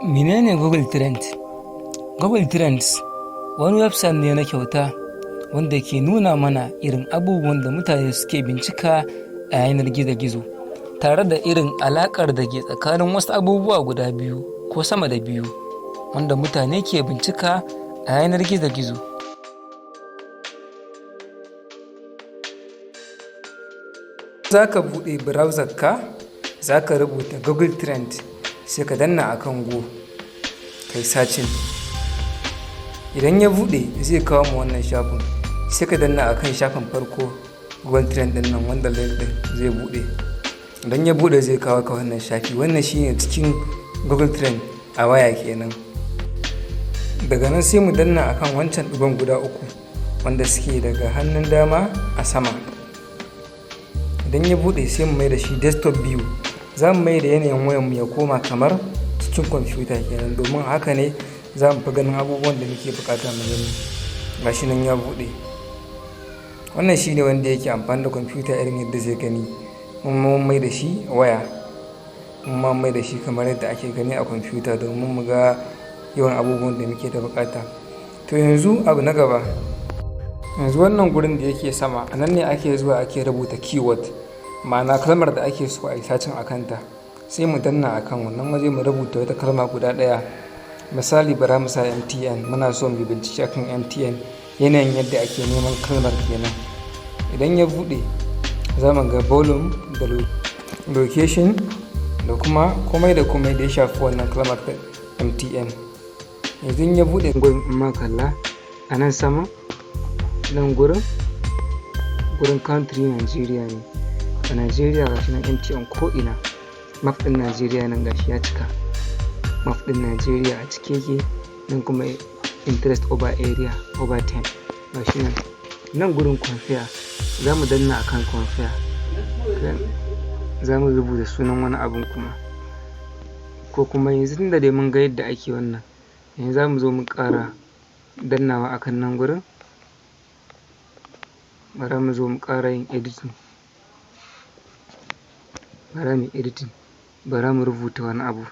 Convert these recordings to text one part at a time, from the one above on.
Menene Google Trends? Google Trends wani website ne na kyauta wanda ke nuna mana irin abubuwan da mutane suke bincika a yanar gizo-gizo, tare da irin alaƙar da ke tsakanin wasu abubuwa guda biyu ko sama da biyu wanda mutane ke bincika a yanar gizo-gizo. Za ka buɗe browser ka, za ka rubuta Google Trend, sai ka danna akan Go, kai searching. Idan ya buɗe, zai kawo mu wannan shafin, sai ka danna akan shafin farko, Google Trend ɗin nan, wanda link ɗin zai buɗe. Idan ya buɗe, zai kawo ka wannan shafi. Wannan shine cikin Google Trend a waya kenan. Daga nan sai mu danna akan wancan ɗigon guda uku wanda suke daga hannun dama a sama. Idan ya buɗe, sai mu mai da shi desktop view. Za mu mai da yanayin wayanmu ya koma kamar cikin kwamfuta kenan, domin haka ne za mu fi ganin abubuwan da muke bukata mu gani. Gashi nan ya buɗe. Wannan shine wanda yake amfani da kwamfuta irin yadda zai gani. Mun mai da shi waya, mun ma mai da shi kamar yadda ake gani a kwamfuta domin mu ga yawan abubuwan da muke da bukata. To, yanzu abu na gaba, yanzu wannan gurin da yake sama, a nan ne ake zuwa ake rubuta keyword, ma'ana kalmar da ake so a yi searching a kanta. Sai mu danna akan wannan waje, mu rubuta wata kalma guda ɗaya. Misali, bara mu sa MTN. Muna so mu bincike akan MTN, yanayin yadda ake neman kalmar kenan. Idan ya buɗe, za mu ga volume da location da kuma komai da komai da ya shafi wannan kalmar ta MTN. Yanzu ya buɗe gurin, in ma kalla a nan sama, nan gurin, gurin country Nigeria ne. A Nigeria gashi nan MTN ko ina. Map ɗin Nigeria nan gashi ya cika. Map ɗin Nigeria a cike yake. Nan kuma interest over area over time, gashi nan. Nan gurin compare, za mu danna akan compare, za mu rubuta sunan wani abun kuma, ko kuma yanzu tunda dai mun ga yadda ake wannan, yanzu za mu zo mu ƙara dannawa akan nan gurin. Bara mu zo mu ƙara yin editing, bara mu yi editing, bara mu rubuta wani abu.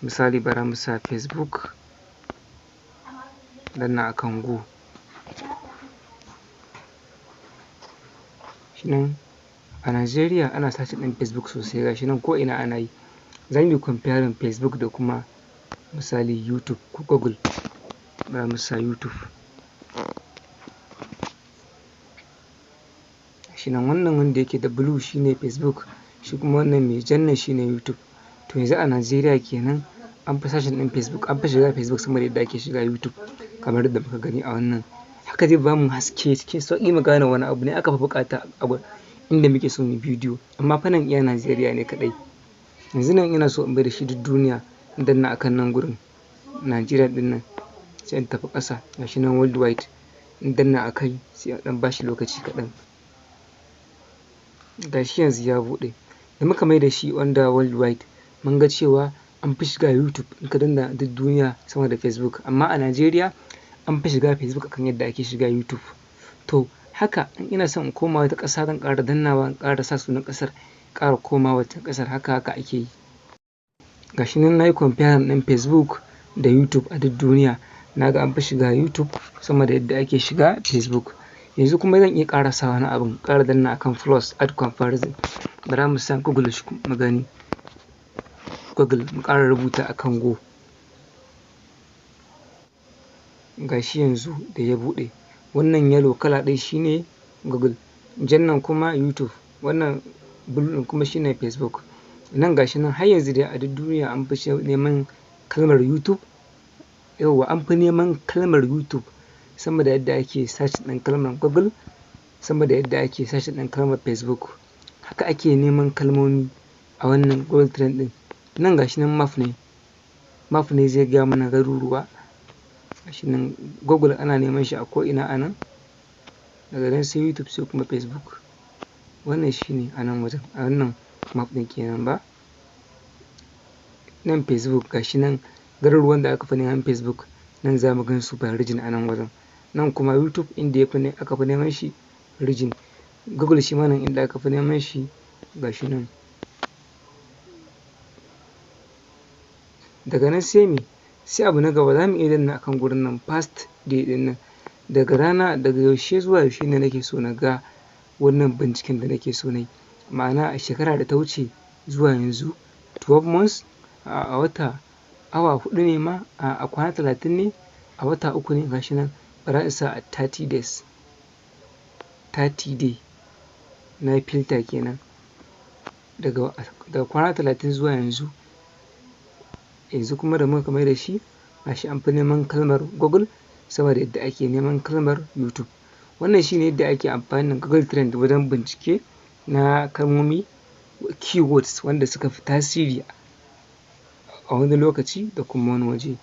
Misali, bara mu sa Facebook, danna akan Go. Shi nan a Najeriya ana searching ɗin Facebook sosai, gashi nan ko ina ana yi. Za mu yi comparing Facebook da kuma misali YouTube ko Google. Bara mu sa YouTube. Gashi nan, wannan wanda yake da blue shine Facebook, shi kuma wannan mai jan nan shine YouTube. To, yanzu a Najeriya kenan an fi searching ɗin Facebook, an fi shiga Facebook sama da yadda ake shiga YouTube, kamar yadda muka gani a wannan. Haka zai bamu haske cikin sauƙi mu gane wani abu ne aka fi buƙata a inda muke so mu yi bidiyo. Amma fa nan iya Najeriya ne kaɗai. Yanzu nan ina so in mai da shi duk duniya, in danna akan nan gurin Najeriya ɗin nan, sai in tafi ƙasa, gashi nan worldwide, in danna a kai, sai a ɗan bashi lokaci kaɗan. Gashi yanzu ya buɗe. Da muka mai da shi under worldwide, mun ga cewa an fi shiga YouTube in ka danna duk duniya sama da Facebook, amma a Najeriya an fi shiga Facebook akan yadda ake shiga YouTube. To, haka in ina son in koma wata ƙasa, zan ƙara dannawa, in ƙara sa sunan ƙasar, ƙara komawa wata ƙasar. Haka haka ake yi. Gashi nan nayi comparing ɗin Facebook da YouTube a duk duniya, na ga an fi shiga YouTube sama da yadda ake shiga Facebook. Yanzu kuma zan iya ƙara sa wani abun, ƙara danna akan plus, add comparison. Bara mu sa Google shi mu gani. Google, mu ƙara rubuta akan Go. Gashi yanzu da ya buɗe, wannan yellow kala ɗin shine Google, jan nan kuma YouTube, wannan blue ɗin kuma shine Facebook. Nan gashi nan har yanzu dai a duk duniya an fi neman kalmar YouTube. Yauwa, an fi neman kalmar YouTube sama da yadda ake search ɗin kalmar Google, sama da yadda ake search ɗin kalmar Facebook. Haka ake neman kalmomi a wannan Google Trend ɗin. Nan gashi nan map ne, map ne zai gaya mana garuruwa. Gashi nan Google ana neman shi a ko'ina a nan, daga nan sai YouTube, sai kuma Facebook. Wannan shine a nan wajen, a wannan map ɗin kenan ba. Nan Facebook, gashi nan garuruwan da aka fi neman Facebook, nan za mu gan su by region a nan wajen. Nan kuma YouTube, inda ya fi aka fi neman shi region. Google shi ma nan inda aka fi neman shi, gashi nan. Daga nan sai me? Sai abu na gaba, za mu iya danna akan gurin nan, past day ɗin nan. Daga rana, daga yaushe zuwa yaushe ne nake so na ga wannan binciken da nake so na yi? Ma'ana, a shekara da ta wuce zuwa yanzu, 12 months, a wata awa 4 ne ma, a kwana 30 ne, a wata 3 ne. Gashi nan, bara in sa a 30 days, 30 day na filter kenan, daga kwana 30 zuwa yanzu. Yanzu kuma da muka mai da shi, gashi an fi neman kalmar Google sama da yadda ake neman kalmar YouTube. Wannan shine yadda ake amfani da Google Trend wajen bincike na kalmomi, keywords, wanda suka fi tasiri a wani lokaci da kuma wani waje.